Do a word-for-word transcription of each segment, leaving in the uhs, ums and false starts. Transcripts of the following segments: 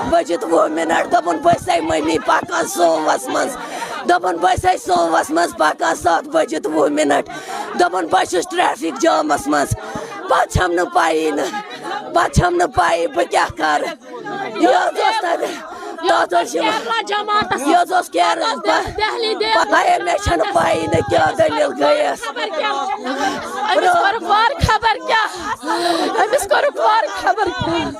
بجہِ تہٕ وُہ مِنٹ۔ دوٚپُن، بہٕ چھسے مٔمی پکان سوموس منٛز۔ دوٚپُن، بہٕ چھسے سوموس منٛز پکان ستھ بجہِ تہٕ وُہ مِنٹ۔ دوٚپُن، بہٕ چھُس ٹریفک جامس منٛز۔ پتہٕ چھم نہٕ پَیی نہٕ، پتہٕ چھم نہٕ پَیی بہٕ کیٛاہ کرٕ۔ یہِ حظ اوس تتہِ، تتھ اوس یِوان، کیرلا جماعتس یہِ حظ اوس کیرلا، پتہٕ دہلی دے۔ پتہٕ آیے، مےٚ چھنہٕ پَیی نہٕ کیٛاہ دٔلیٖل گٔیَس۔ خبر کیٛاہ؟ أمِس کوٚرُکھ وارٕ خبر کیٛاہ؟ أمِس کوٚرُکھ وارٕ خبر کیٛاہ؟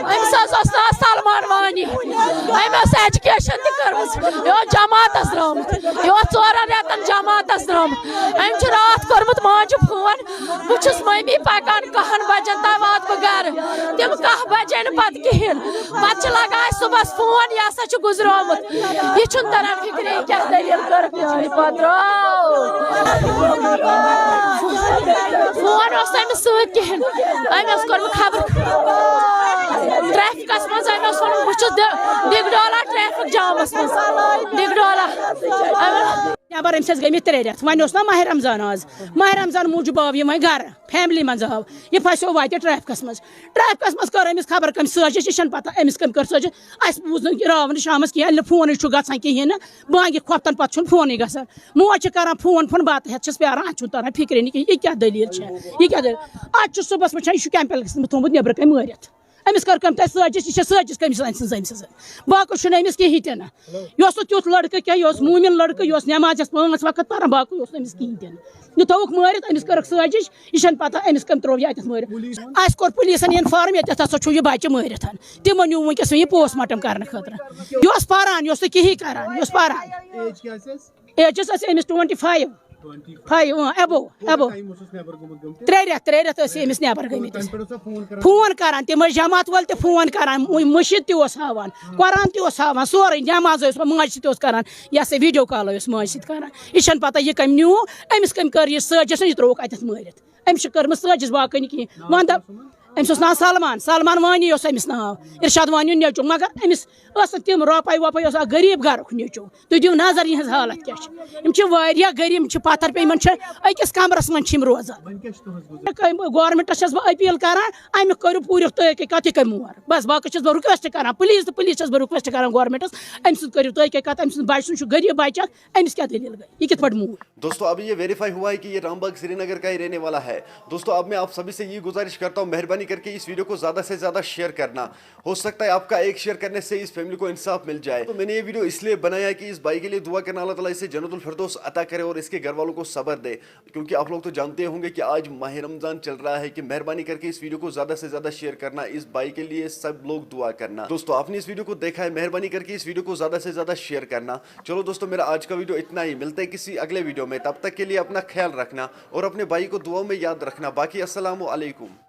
أمِس حظ اوس ناو سلمان وانی۔ أمۍ ٲس ایجوکیشن تہِ کٔرمٕژ۔ یہِ اوس جماعتس درٛامُت۔ یہِ اوس ژورن رٮ۪تن جماعتس درٛامُت۔ أمۍ چھُ راتھ کوٚرمُت ماجہِ فون، بہٕ چھُس مٔمی پکان کہن بجن تام واتہٕ بہٕ گرٕ۔ تِم کاہ بجے نہٕ پتہٕ کِہیٖنۍ۔ پتہٕ چھِ لگان اَسہِ صُبحس فون، یہِ ہسا چھُ گُزریومُت۔ یہِ چھُنہٕ تران فِکرِ، یہِ کیٛاہ دٔلیٖل کٔرٕکھ میٛانہِ پتہٕ درٛاو۔ فون اوس نہٕ أمِس سۭتۍ کِہیٖنۍ۔ أمۍ اوس کوٚرمُت خبر ٹریفکس منٛز، أمۍ اوس ووٚنمُت، بہٕ چھُس دِ-، ڈگڈولا ٹریفک جامس منٛز۔ ڈگڈولا۔ أمۍ نٮ۪بر أمِس ٲسۍ گٔمٕتۍ ترٛےٚ رٮ۪تھ، وۄنۍ اوس نا ماہِ رمضان آز، ماہِ رمضان موٗجوٗب آو یہِ وۄنۍ گرٕ، فیملی منٛز آو، یہِ پھسیو وتہِ ٹریفکس منٛز۔ ٹریفکس منٛز کٔر أمِس خبر کٔمۍ سٲزِش، یہِ چھَنہٕ پتہ أمِس کٔمۍ کٔر سٲزِش۔ اَسہِ بوٗز نہٕ یہِ راوُن شامس کِہیٖنۍ، ییٚلہِ نہٕ فونٕے چھُ گژھان کِہیٖنۍ نہٕ، بانگہِ کھۄفتن پتہٕ چھُنہٕ فونٕے گژھان۔ موج چھِ کران فون، فون بتہٕ ہٮ۪تھ چھَس پیاران، اَتھ چھُنہٕ تران فِکرِ نہٕ کِہیٖنۍ، یہِ کیٛاہ دٔلیٖل چھےٚ، یہِ کیٛاہ دٔلیٖل۔ اَتھ چھُ صُبحس وٕچھان، یہِ چھُ کیمپس منٛز تھوٚمُت نیٚبرٕ کَنۍ مٲرِتھ۔ أمِس کٔر کٔمۍ تۄہہِ سٲزِش؟ یہِ چھےٚ سٲزِش کٔمِس أمۍ سٕنٛز، أمۍ سٕنٛز؟ باقٕے چھُنہٕ أمِس کِہیٖنۍ تہِ نہٕ۔ یہِ اوس نہٕ تیُتھ لٔڑکہٕ کینٛہہ، یہِ اوس موٗمِن لٔڑکہٕ، یہِ اوس نٮ۪مازِ یَس پانٛژھ وقت پَران، باقٕے اوس نہٕ أمِس کِہیٖنۍ تہِ نہٕ۔ یہِ تھوٚوُکھ مٲرِتھ، أمِس کٔرٕکھ سٲزِش، یہِ چھَنہٕ پَتہ أمِس کٔمۍ ترٛوو یہِ اَتٮ۪تھ مٲرِتھ۔ اَسہِ کوٚر پُلیٖسَن اِنفارم، ییٚتٮ۪تھ ہسا چھُ یہِ بَچہٕ مٲرِتھ۔ تِمو نیوٗ وٕنۍکٮ۪س وۄنۍ یہِ پوسٹ مارٹم کرنہٕ خٲطرٕ۔ یہِ اوس پَران، یہِ اوس نہٕ کِہیٖنۍ کران، یہِ اوس پَران۔ ایج کیٛاہ ٲسٕس؟ ایجس ٲس أمِس twenty five. Twenty five. Five, اۭں، ایبو، کوٗتاہ ایبو۔ ٹایم اوسُس نٮ۪بر گوٚمُت، گوٚمُت؟ ترٛےٚ رٮ۪تھ، ترٛےٚ رٮ۪تھ ٲسۍ أمِس نٮ۪بر گٔمٕتۍ۔ تَمہِ پٮ۪ٹھ اوسا فون کران؟ فون کران، تِم ٲسۍ جماعت وٲلۍ تہِ فون کران، مُ-، مٔشیٖد تہِ اوس ہاوان، قرآن تہِ اوس ہاوان، سورُے نٮ۪ماز ٲسۍ ماجہِ سۭتۍ اوس کران، یہِ ہسا ویٖڈیو کال ٲسۍ ماجہِ سۭتۍ کران۔ یہِ چھَنہٕ پَتہ یہِ کٔمۍ نیوٗ، أمِس کٔمۍ کٔر یہِ سٲزِش، یہِ ترٛووُکھ اَتٮ۪تھ مٲرِتھ۔ أمِس چھِ کٔرمٕژ سٲزِش، باقٕے نہٕ کِہیٖنۍ۔ وۄنۍ دَپ-، أمِس اوس ناو سلمان، سلمان وانی اوس أمِس ناو، ارشاد وانیُن نیٚچوٗ، مگر أمِس ٲس نہٕ تِم رۄپَے وۄپَے، اوس اَکھ غریٖب گَرُکھ نیٚچوٗ۔ تُہۍ دِیِو نظر یِہٕنٛز حالت کیٛاہ چھِ۔ یِم چھِ واریاہ غریٖب، یِم چھِ پَتھر پٮ۪ٹھ، یِمَن چھِ أکِس کَمرَس منٛز چھِ یِم روزان۔ وۄنۍ کیٛاہ چھِ تُہٕنٛز گُزٲرِش؟ گورمٮ۪نٛٹَس چھَس بہٕ أپیٖل کَران، اَمیُک کٔرِو پوٗرٕ تحقیٖقات، یہِ کَمہِ مور۔ بَس، باقٕے چھَس بہٕ رِکوٮ۪سٹ کَران، پٕلیٖز تہٕ پٕلیٖز چھَس بہٕ رِکوٮ۪سٹ کَران گورمٮ۪نٛٹَس، أمۍ سٕنٛز کٔرِو تحقیٖقات، أمۍ سٕنٛدِ بَچہِ سُنٛد چھُ غریٖب بَچہِ اَکھ، أمِس کیٛاہ دٔلیٖل گٔے، یہِ کِتھ پٲٹھۍ موٗد؟ دوستو، اب یہ ویریفائی ہوا ہے کہ یہ رام باغ سری نگر کا ہی رہنے والا ہے۔ دوستو، اب میں آپ سبھی سے یہ گزارش کرتا ہوں، مہربانی کر کے اس ویڈیو کو زیادہ سے زیادہ شیئر کرنا۔ ہو سکتا ہے آپ کا ایک شیئر کرنے سے اس فیملی کو انصاف مل جائے۔ تو میں نے یہ ویڈیو اس لیے بنایا کہ اس بھائی کے لیے دعا کرنا، اللہ تعالیٰ اسے جنت الفردوس عطا کرے اور اس کے گھر والوں کو صبر دے، کیونکہ آپ لوگ تو جانتے ہوں گے کہ آج ماہ رمضان چل رہا ہے۔ کہ مہربانی کر کے اس ویڈیو کو زیادہ سے زیادہ شیئر کرنا، اس بھائی کے لیے سب لوگ دعا کرنا۔ دوستو، آپ نے اس ویڈیو کو دیکھا ہے، مہربانی کر کے اس ویڈیو کو زیادہ سے زیادہ شیئر کرنا۔ چلو دوستو، میرا آج کا ویڈیو اتنا ہی، ملتے ہیں کسی اگلے ویڈیو میں، تب تک کے لیے اپنا خیال رکھنا اور اپنے بھائی کو دعاؤں میں یاد رکھنا۔ باقی السلام علیکم۔